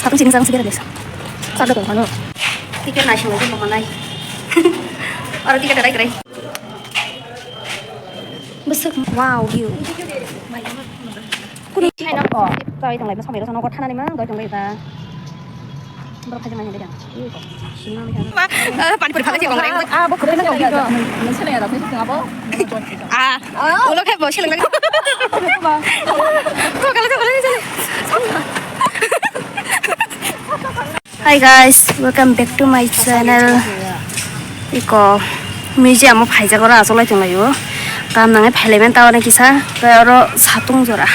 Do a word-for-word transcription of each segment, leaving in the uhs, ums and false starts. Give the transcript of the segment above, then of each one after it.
Satung sini sang sini ada. Saga tuh mana? Tiket nasional itu mana? Orang tiket ada keren. Besok, wow, view. Kudu China ko. Doi tonglai, sampai rasa nongkor thanani ma, doi tonglai ta. Borok khaijak nai hinwi kha. Pani puri phalai se tonglai. Ah, bo khwlai na tonglai. Ah, ulo khai bo se tonglai. Ko kala tonglai se. Hi guys, welcome back to my channel. Iko museum o phaijak oro asolai tonglaio. Kam nangai phailaimani tawani kisa, tei oro satung jora.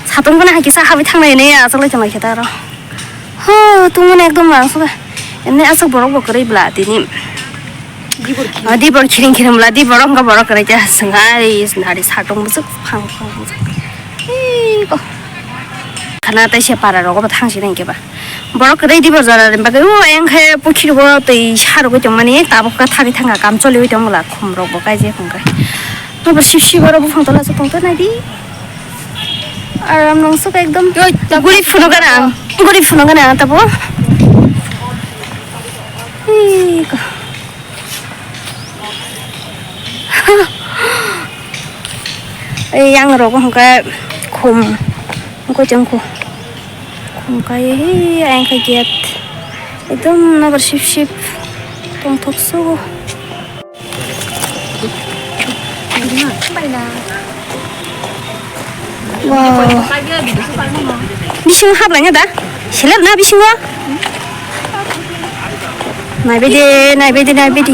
Satung bono hai kisa habwi thangnai hinwi asolai tonglaikhe ta oro. Ho, tungmani ekdom rang suka. Emni aswk borok bo kwrwi bla tini. Ah, di borok khiring khiring bla, di borok wngkha borok kwrwi te swng ai, nari satung bwswk phang phang bwswk. Iko. Khana tei se para rogo bo thang sini hwnkhe ba. Borok kwrwi di bo jora rim bagwi o ayang khe pukhiri bo twi sa rwgwi tongmani tabuk kha thagwi thangkha kam choliwi tong bwla khum rok bo kaijak hwnkhe. Abo sip sip oro buphang tola se tong ta nai di. Aram nung suk ekdom. Yoi, ta guri phuno gana ang. Guri phuno gana ang tabo. Iko. Ei yang rok hwnkhe khum. Hwnkhe chwng khu. Khum kai he ayang khe gate. Ekdom nokbar sip sip. Tongthok sugo. Wow. Bisingo hablai na da? Selep na bisingo? Naibaidi, naibaidi, naibaidi.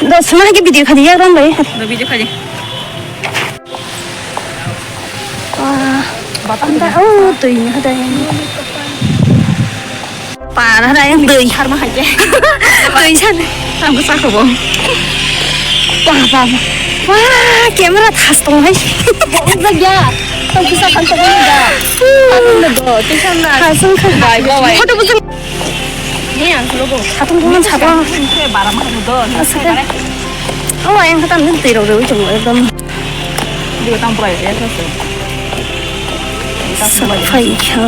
Dos sona ke video khadi ya ron bai. Video khadi. Wah, anda, oh, twi ni hadai. Par hadai twi. Harma haje. Twi san. Ang sa ko bo. Wah, wah, wah. Wah, camera thas tong hai. Bo ujak ya. Tong kisa kan tong da. Tong da do. Twi san na. Thas wng kha. Bai, bo bai. Photo bujang. Ni ang sulo bo. Satung bulan satung. Bara ma do. Asaka. Oh, ayang kata nin twi rok rewi tong ekdom. Dia tang prai ya sa. Saphai kha.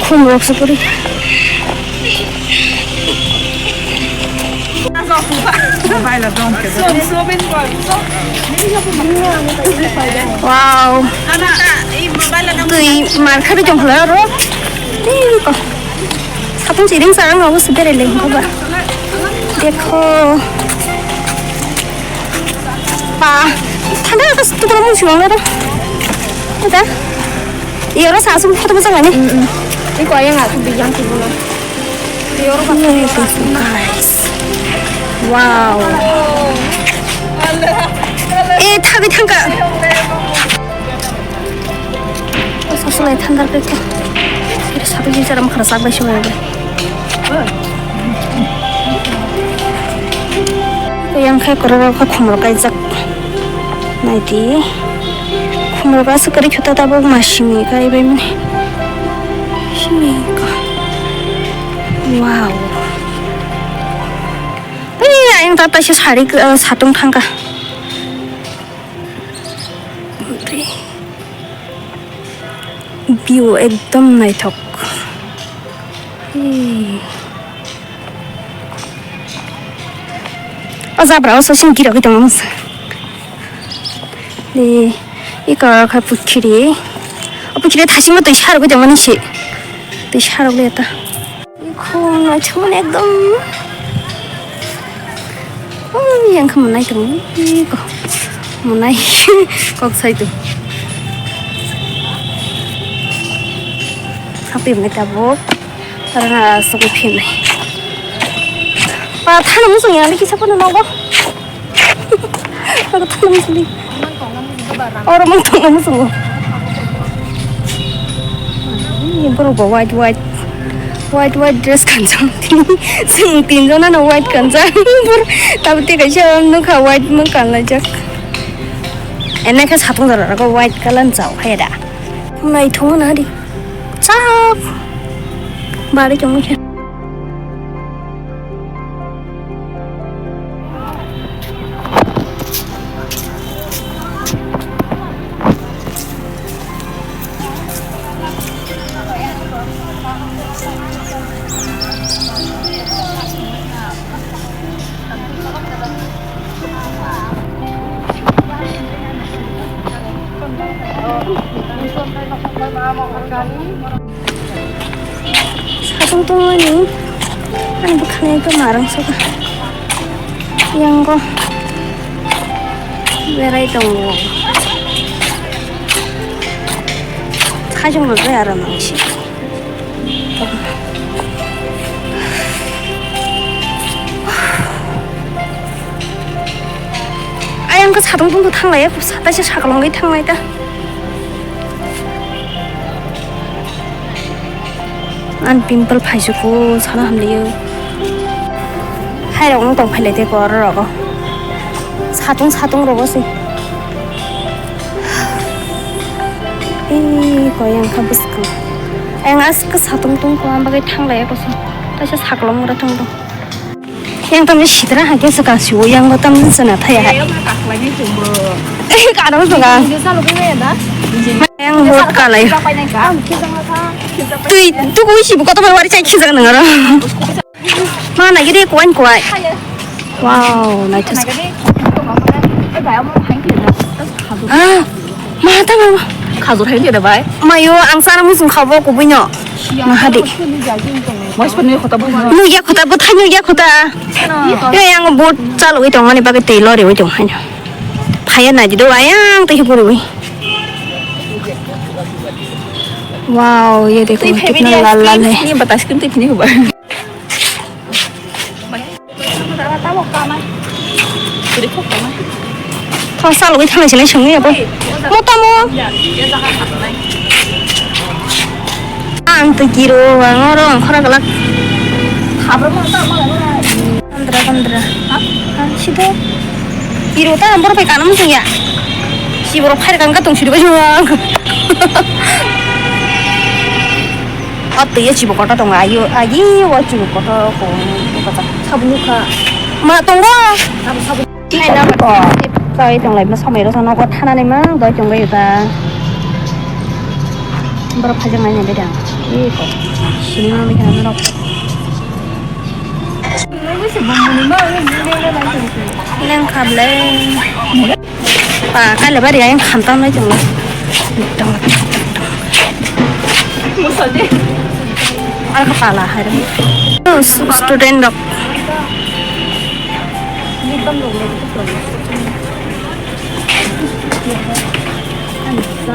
Khum rok se puri. Wow. Twi mar kha tong khala ro. Twi ko. Satung siring sarang abo se berai le ba. Dekho. Pa, thanda ka tu pura musi wang ro. Ada. Iyo ro sa sum photo bujang ani. Iko ayang aku bijang tu bula. Iyo ro ka. Guys. Wow. Eh, thagwi thangka. Sasulai thandar khe khe. Kiri sabi jin saram khara sak bai sumai bai. Yang khe korok khe khumrok kaijak. Naidi. Khumrok aswk kwrwi khe ta tabuk masini kai bai mani. Sini ka. Wow. Ei, ayang ta taisa sari, eh, satung thangka. View ekdom naithok. Hey. O jabra o sosing girogwi tongo masa. Ni iko kha pukhiri. O pukhiri thasingma twi sarogwi tongmani se. Twi sarogwi ta. Khum naithok ekdom. Oh, yang khe monai tong. Ih, ko. Monai. Kok sai tu. Happy monai tabuk. Karena suku phim nai. Pa thana musung yang lagi siapa nang nogo? Aku thana musung di. Oro mung tong mung sungo. Ni borok bo white white, white white dress kanjak. Chwng tinjon ano white kanjak. Bor tabuk tei kaisa nukha white mung kanlaijak. Ene khe satung jora rok white colour ni chao khe da. Naithok na di. Chap. Bari chong khe. Satung tongmani ani bwkhani ekdom marang saka. Yango berai tongo. Khajong rwgwi aro nangsi. Ayang khe satung tungkha thanglaiya, taisa sakolongwi thanglai ta. Ani pimple phaisukgo sana hamliyo. Hairok wng tong phailai tei kor rogo. Satung satung rogo se. Ee, koi ang kha bwskang. Ayang aske satung tungkha, ang bagwi thanglaiya koso. Taisa sakolong mura tong tong. Yang tamni sitra hai khe swkang siwo, yang bo tamni chwna thaya hai. Karo swkang. Yang vote kalai. Twi, tu kui sibo koto bai wari chai khijak nang aro. Ma nai gede kuan kuai. Wow, naithok. Ah, ma ta ma. Khajur hai de bai. Mayo, ang sana musung khabo kubui no. Ma hadi. Mas pun ni khota bu. Nugya khota bu thanyo ya khota. Yo yang vote chalwi tong ani bagwi tei lori wi tong haino. Phaya nai dido ayang tei hukuri wi. Wow, ye dekho, kitna lal lal hai. Ni batas kun tei phini hubar. Thok salogwi thangna sinai songwi abo. Mo tamo. Ang twi kiro, ang oro, ang khora glak. Kandra, kandra. Ha? Ha, sido. Kiro ta, ang borok bai kanam songya. Si borok phai kang ka tong sidi bai song. O twi o chibo kotor tongo, ayo, ayi, o chibo kotor ko, ko ta sabun nukha. Ma tongo. Sabun, sabun. Hai na ko. Chai tonglai ma somai ro nogo thanani ma doi tongbai ta. Borok phajak nai nai dang. Iko. Sini ma mi kana rok. Leng khablai. Pa, kailabari ayang khamtang noi chwngno. Ar kha pala hai. Student rok.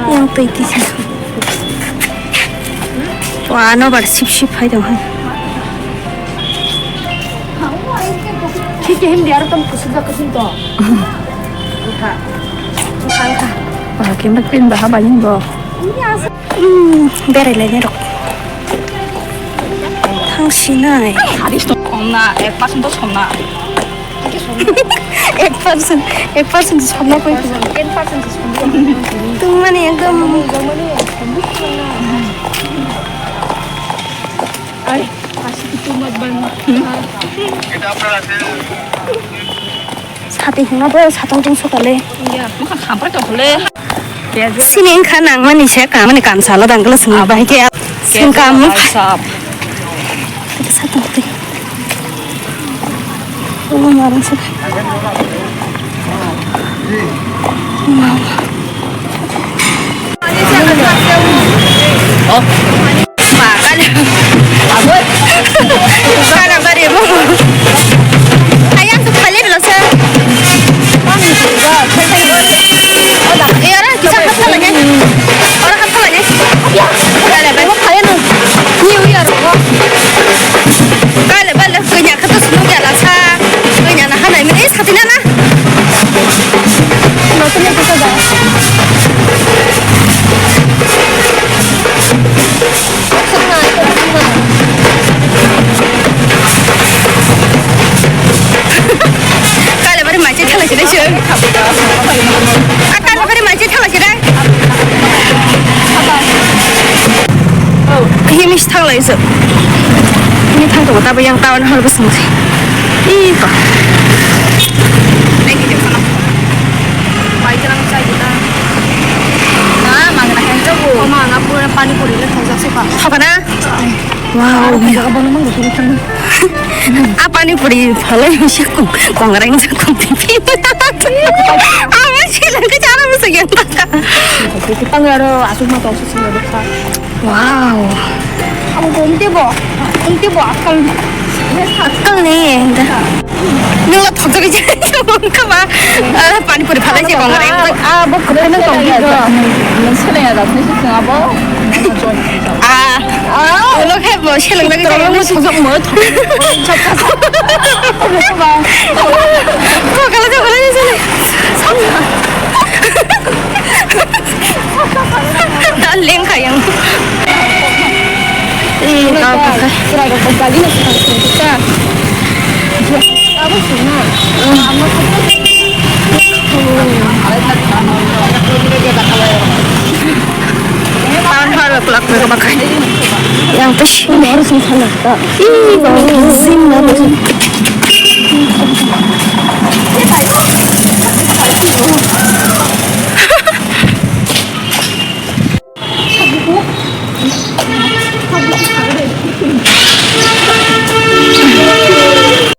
Yang tei tisa. Wah, no bar sip sip hai tong hai. Sike hindi aro tam kusunda kusinto. Kha. Kha. Wah, kemba kemba ha bani bo. Hmm, berai lai rok. Thang sinai. Somna, ek percent to somna. Ek percent, ek percent somna koi. Ten percent somna. Tungmani ekdom. Ai, asik itu mat ban. Sati hwnna bo satung tong sokale. Iya, mokha khampai tong le. Sini wngkha nangmani se kamani kamsalo dangla sini bahai khe sini kam. Satung twi. Omo marang se. Kala bari mo. Ayang tu khali dilo sa. Eh, ora kisa hapta lagi. Ora hapta lagi. Kala bari. New Year ko. Kala bari. Kanya kata sunu kala sa. Kanya na hana ini sati na na. Notun ya kisa da. Kale bari machi thala sida sir. Akar bari machi thala sida. Himis thala isu. Ini thang to tabo yang tawan hal bus masi. Ih, pa. Bai jalan chai kita. Na, magna hen to bu. Oma, na pura pani puri le thang jak se pa. Haba na? Wow. Aro kisa ka bono mang tong tong. A pani puri phalai misi kong, kong reng sa kong pipi. Ama sila ke cara masa yang taka. Ang aro aswk ma tong sisi nang kha. Wow. Ang kong tebo, ang tebo akal. Akal ni. Nung lo thok jagwi jagwi tong kha ma. Ah, pani puri phalai se bang reng. Ah, bo khwlai nang tong kha. Nung seleng ya da, nung seleng abo. Ah. Ah. Ulo khe bo seleng lagi jai. Thok mo thok. Thok kala thok kala ni sele. Leng kha yang. Eh, ka ka ka. Kira ka ka ni sa ka. Abo sina. Amo. Tahan hal kelak mereka makan. Yang pes. Ih, bau zin banget.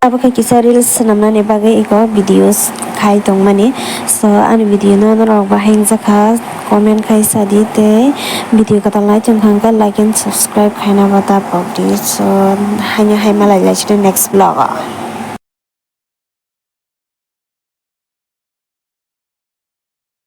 Abo khe kisa reels swnamnani bagwi iko videos khai tongmani. So, ani video no norok bahai wngjakha, comment khai sadi tei video kwtal nai tongkha hwnkhe like and subscribe khaina bo ta pokdi. So, haino hai malai lai sino next vlog o.